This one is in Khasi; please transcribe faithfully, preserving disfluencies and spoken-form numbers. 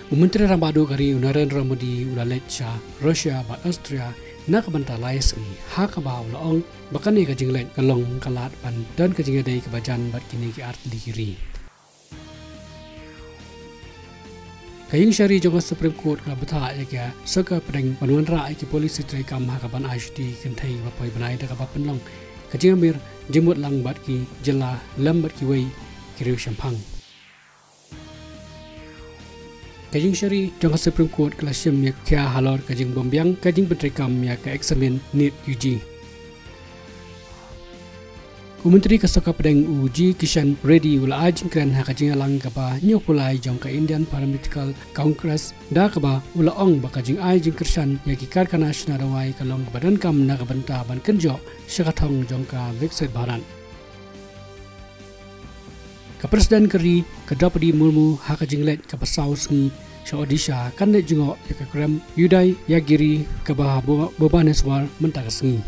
U Myntri Rangbah Duh ka ri u Narendra Modi u la leit sha Russia bad Austria na ka bynta lai sngi, ha kaba u la ong ba kane ka jingleit ka long ka lad ban don ka jingïadei kaba jan bad kine ki artylli ki ri. Ka ïingshari jong ka Supreme Court ka la bthah ïa ka sorkar pdeng ban wanrah ïa ki polisi treikam ha kaban ai shuti kynthei ba poi bnai, da kaba pynlong ka jingmir jingmut lang bad ki jylla lem bad kiwei ki riew shemphang. Ka ïingshari jong ka Supreme Court ka la shim ïa ka khia halor ka jingbym biang ka jingpyntreikam ïa ka eksamin NEET U G. U Myntri ka sorkar pdeng u G Kishan Reddy u la ai jingkren ha ka jingïalang kaba hynñiewphew lai jong ka Indian Pharmaceutical Congress, da kaba u la ong ba ka jingai jingkyrshan ïa ki karkhana shna dawai ka long kaba donkam na ka bynta ban kynjoh sha ka thong jong ka Viksit Bharat. Ka President ka ri ka Droupadi Murmu ha ka jingleit kaba saw sngi sha Odisha kan leit jngoh ïa ka krem Udaiyagiri kaba ha Bhu-, Bhubaneswar mynta ka sngi.